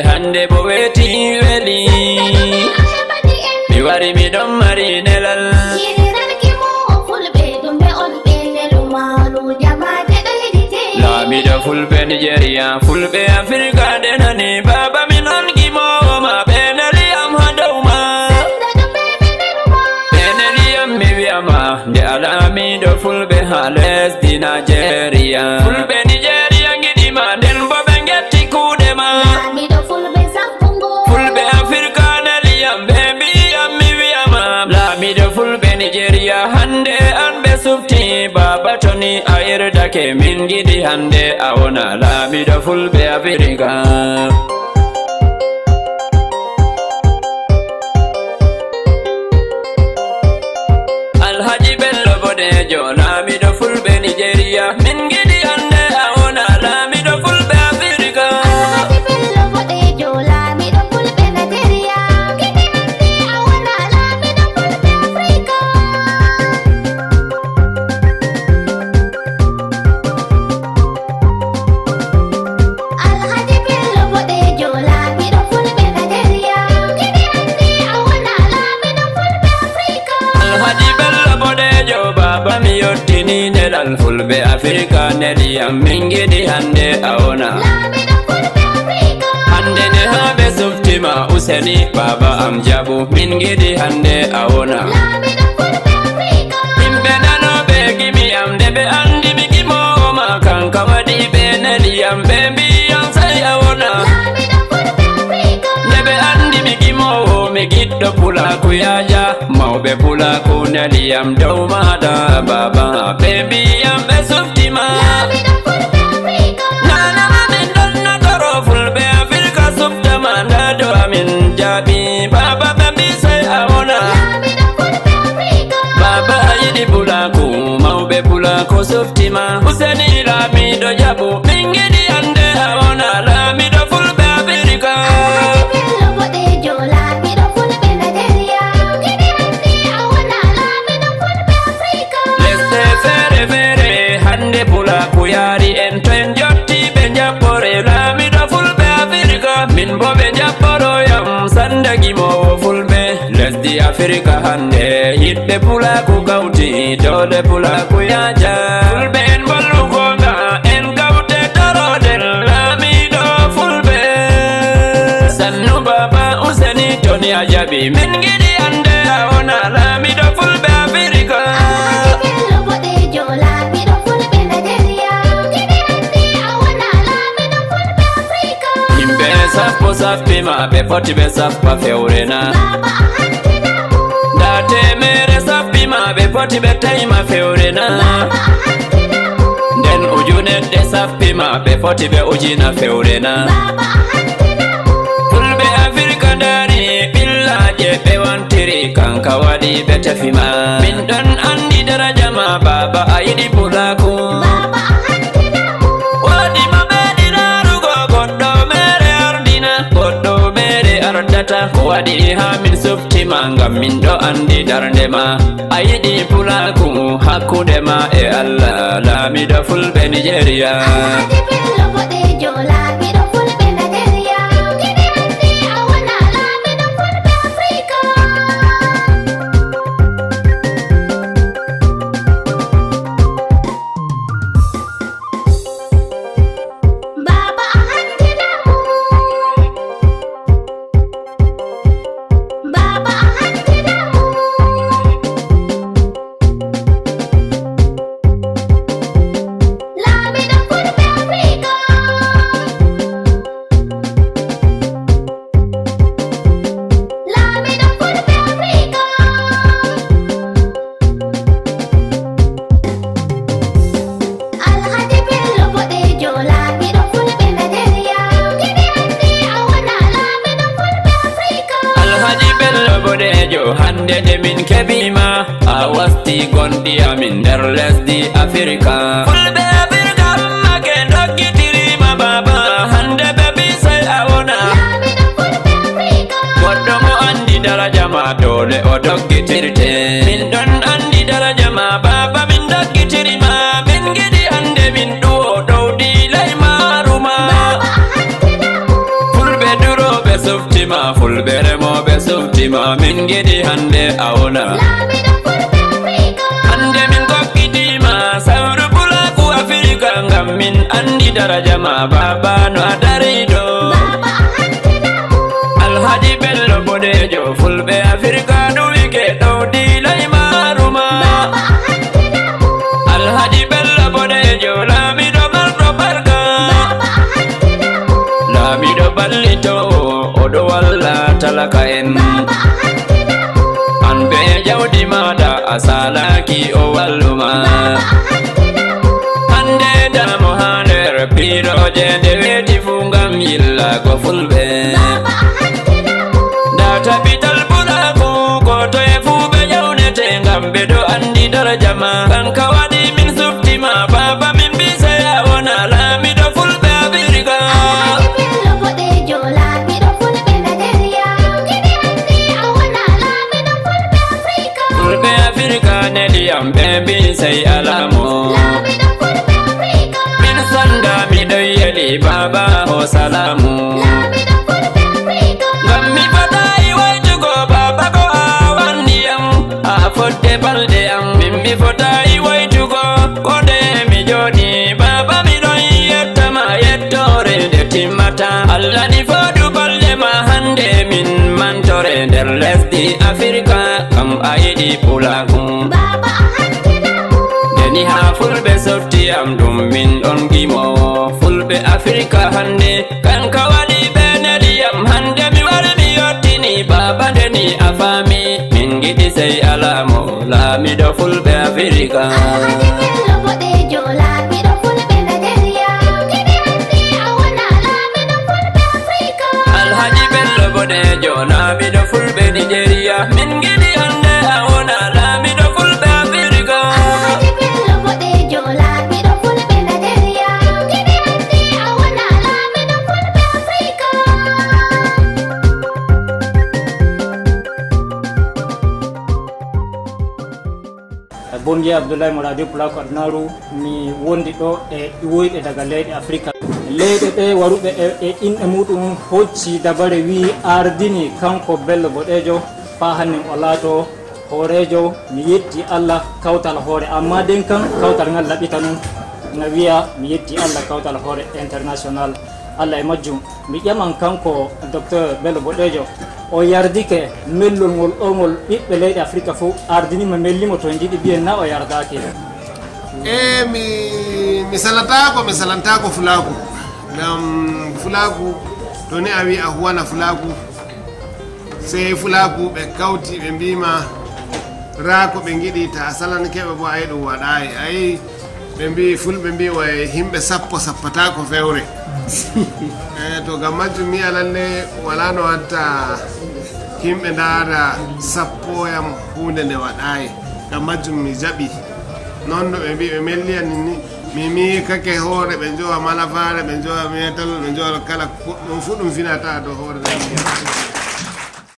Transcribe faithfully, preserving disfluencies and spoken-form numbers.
Hannde bo weeti weli. Mi wari mi ɗon mari nelal. Laamiiɗo fulɓe Nigeria, fulɓe Afirka nde nani, baaba min on gimoowo ma, ɓe neli am ha dow ma. Ɓe neli am mi wi'a ma, nde a laamiiɗo fulɓe ha lesdi Nigeria. Fulɓe Nigeria ngiɗi ma, nden bo ɓe ngetti kuuɗe ma. Laamiiɗo fulɓe sakkungo. Fulɓe Afirka neli am, ɓe mbi'i am mi wi'a ma, laamiiɗo fulɓe Nigeria, hannde an ɓe sufti, baaba to ni a irdake, min ngiɗi hannde a wona laamiiɗo fulɓe Afirka. Alhaji Bello Boɗeejo, laamiiɗo fulɓe Nigeria, min ngiɗi hannde a wona laamiiɗo fulɓe Afirka. Alhaji Bello Boɗeejo, laamiiɗo fulɓe Nigeria, min ngiɗi hannde a wona laamiiɗo fulɓe Afirka. Alhaji Bello Boɗeejo, laamiiɗo fulɓe Nigeria, min ngiɗi hannde a wona laamiiɗo fulɓe Afirka. Alhaji Bello Boɗeejo, baaba mi yottini nelal, fulɓe Afirka neli am, min ngiɗi hannde a wona. Laamiiɗo fulɓe Afirka. Hannde nde haa ɓe sufti ma Useni, baaba am jaɓu, min ngiɗi hannde a wona. Laamiiɗo fulɓe Afirka. Yimɓe nanooɓe gimi am, nde ɓe anndi mi gimoowo ma, kanka waɗi ɓe neli am, ɓe mbi'i am sey a wona. Laamiiɗo fulɓe Afirka. Nde ɓe anndi mi gimoowo, mi giɗɗo pulaaku yaaja, mawɓe pulaaku neli am dow maaɗa, baaba, ɓe mbi'i am ɓe sufti ma. Laamiiɗo fulɓe Afirka. Nana ma min ɗon natoro fulɓe Afirka sufta ma, ndaa ɗo amin jaabi, baaba, ɓe mbi'i sey a wona. Laamiiɗo fulɓe Afirka. Baaba, a yiɗi pulaaku, mawɓe pulaaku sufti ma. Useni laamiiɗo jaɓu, min ngiɗi hannde a wona laamiiɗo fulɓe Afirka. Alhaji Bello Boɗeejo, laamiiɗo fulɓe Nigeria, min ngiɗi hannde a wona laamiiɗo fulɓe Afirka. Lesɗe feere feere hannde pulaaku yaari en, to en jotti ɓe jaɓɓore laamiiɗo fulɓe Afirka. Min bo ɓe jaɓɓoro yam sanda gimoowo fulɓe. Lesdi Afirka hannde, yiɗɓe pulaaku kawti, doole pulaaku yaaja. Fulɓe en bollu goonga, en kawte toroɗen laamiiɗo fulɓe. Sannu baaba Useni, to ni a jaɓi, min ngiɗi hannde a wona laamiiɗo fulɓe Afirka. Alhaji Bello Boɗeejo, laamiiɗo fulɓe Nigeria, min ngiɗi hannde a wona laamiiɗo fulɓe Afirka. Yimɓe sappo sappi ma, ɓe poti ɓe sappa fewre na? Baaba, a hantinaa mo. Ndaa teemeere sappi ma, ɓe poti ɓe tawi ma fewre na? Baaba, a hantinaa mo. Nden ujunedde sappi ma, ɓe poti ɓe ujina fewre na? Baaba, a hantinaa mo. Fulɓe Afirka ndaari ɓillaaje ɓe wantiri, kanka waɗi ɓe tefi ma. Min ɗon anndi daraja ma, baaba, a yiɗi pulaaku. Baaba, a hantinaa mo. Woodi mo meeɗi raarugo goɗɗo meere ardina, goɗɗo meere ardata. Ko waɗi haa min sufti ma, ngam min ɗo anndi darnde ma. A yiɗi pulaaku hakkunde ma e Allah, laamiiɗo fulɓe Nigeria. Alhaji Bello Boɗeejo, laamiiɗo fulɓe Nigeria. Min ngiɗi hannde a wona laamiiɗo fulɓe Afirka. Baaba, a hantinaa mo. Baaba, a hantinaa mo. Laamiiɗo fulɓe Afirka. Laamiiɗo fulɓe Afirka. Alhaji Bello Boɗeejo, laamiiɗo fulɓe Nigeria. Min ngiɗi hannde a wona laamiiɗo fulɓe Afirka. Alhaji Bello Boɗeejo, hannde nde min keɓi ma, a wasti gonɗi amin nder lesdi Afirka. Fulɓe Afirka ummake ndoggitiri ma, baaba, hannde ɓe mbi'i sey a wona. Laamiiɗo fulɓe Afirka. Goɗɗo mo anndi daraja ma, doole o doggitirte. Min ɗon anndi daraja ma, baaba, min doggitiri ma. Min ngiɗi hannde min ɗuwo dow diilay maaru ma. Baaba, a hantinaa mo. Fulɓe Ma min ngiɗi hannde a wona. Laamiɗo fulɓe Afirka. Hannde min kokkitii ma sawru pulaaku Afirka, ngam min anndi daraja ma, baaba, no a dari ɗo. Baaba, a hantinaa mo. Alhaji Bello Boɗeejo, fulɓe Afirka ɗuwike ɗowdi laymaaru ma. Baaba, a hantinaa mo. Alhaji Bello Boɗeejo, laamiiɗo marɗo barka. Baaba, a hantinaa mo. Laamiiɗo ballitoowo, o ɗo walla talaka en. Baaba, a hantinaa mo. An bee jawdi maaɗa, a saalaaki, o wallu ma. Baaba, a hantinaa mo. Hannde damo haa nder piirooje, nde weeti fuu ngam yillaago fulɓe. Baaba, a hantinaa mo. Ndaa tabital pulaaku, koo toye fuu ɓe ƴawnete, ngam ɓe ɗo anndi daraja ma. Kanka waɗi min sufti ma, baaba, min mbi sey a wona laamiiɗo fulɓe Afirka. Alhaji Bello Boɗeejo, laamiiɗo fulɓe Najeriya. Min ngiɗi hannde a wona laamiiɗo fulɓe Afirka. Fulɓe Afirka neli am, ɓe mbi sey a laamo. Laamiiɗo fulɓe Afirka. Min sanda mi ɗon yeli, baaba, o salaamu. Laamiiɗo fulɓe Afirka. Ngam mi fotaayi waytugo, baaba, ko a wanni am. A fodde balɗe am, min mi fotaayi waytugo. Ko nde mi jooɗi, baaba, mi ɗon yetta ma yettoore nde timmataa. Allah ni foodu balɗe ma hannde, min mantore nder lesdi Afirka, kam a yiɗi pulaaku. Baaba, a hantinaa mo. Nde ni haa fulɓe sotti am, ɗum min ɗon gimoowo. Fulɓe Afirka hannde, kanka waɗi ɓe neli am. Hannde mi wari mi yottini baaba, nde ni a faami. Min ngiɗi sey a laamo, laamiiɗo fulɓe Afirka. Alhaji Bello Boɗeejo, laamiiɗo fulɓe Najeriya. Min ngiɗi hannde a wona laamiiɗo fulɓe Afirka. Alhaji Bello Boɗeejo, laamiiɗo fulɓe Nijeriya. Min ngiɗi hannde a wona laamiiɗo fulɓe Afirka. Alhaji Bello Boɗeejo, laamiiɗo fulɓe Najeriya. Min ngiɗi hannde a wona laamiiɗo fulɓe Afirka. Bongi Abdullahi mo Radio Pulaaku Adunaaru, mi wondi ɗo e ƴiwoyɓe daga leyɗe Afirka. Leyɗe ɗe waruɓe e, e inɗe muɗum hocci dabare, wi'i ardini kanko Bello Boɗeejo faa hannde o laato hooreejo. Mi yetti Allah kawtal hoore, amma den kan kawtal ngal laɓɓita nun. Na wi'a mi yetti Allah kawtal hoore international. Allah e majjum. Mi ƴaman kanko Docteur Bello Boɗeejo, o yardike mellol ngol ɗo ngol ɓiɓɓe leyɗe Afirka fof ardinima, mellimo to njiɗi mbiyen na o yardaaki. E mi, mi salataako, mi salantaako fulaaku. Ngam fulaaku, to ni a wi a huwana fulaaku, sey fulaaku ɓe kawti ɓe mbiima raa ko ɓe ngiɗi, ta a salanke ɓe bo, ay ɗum waɗaayi. Ay, ɓe mbi, fulɓe mbi, way himɓe sappo sappataako fewre. E, to ngam majjum mi a lalle wala no watta himɓe ndaara sappo yam huunde nde waɗaayi. Ngam majjum mi jaɓi. Non no ɓe mbi, ɓe melli an ni, mi miikake hoore, ɓe njowa malafaare, ɓe njowa meetal, ɓe njowa kala ko, ɗum fu ɗum finata dow hoore nden.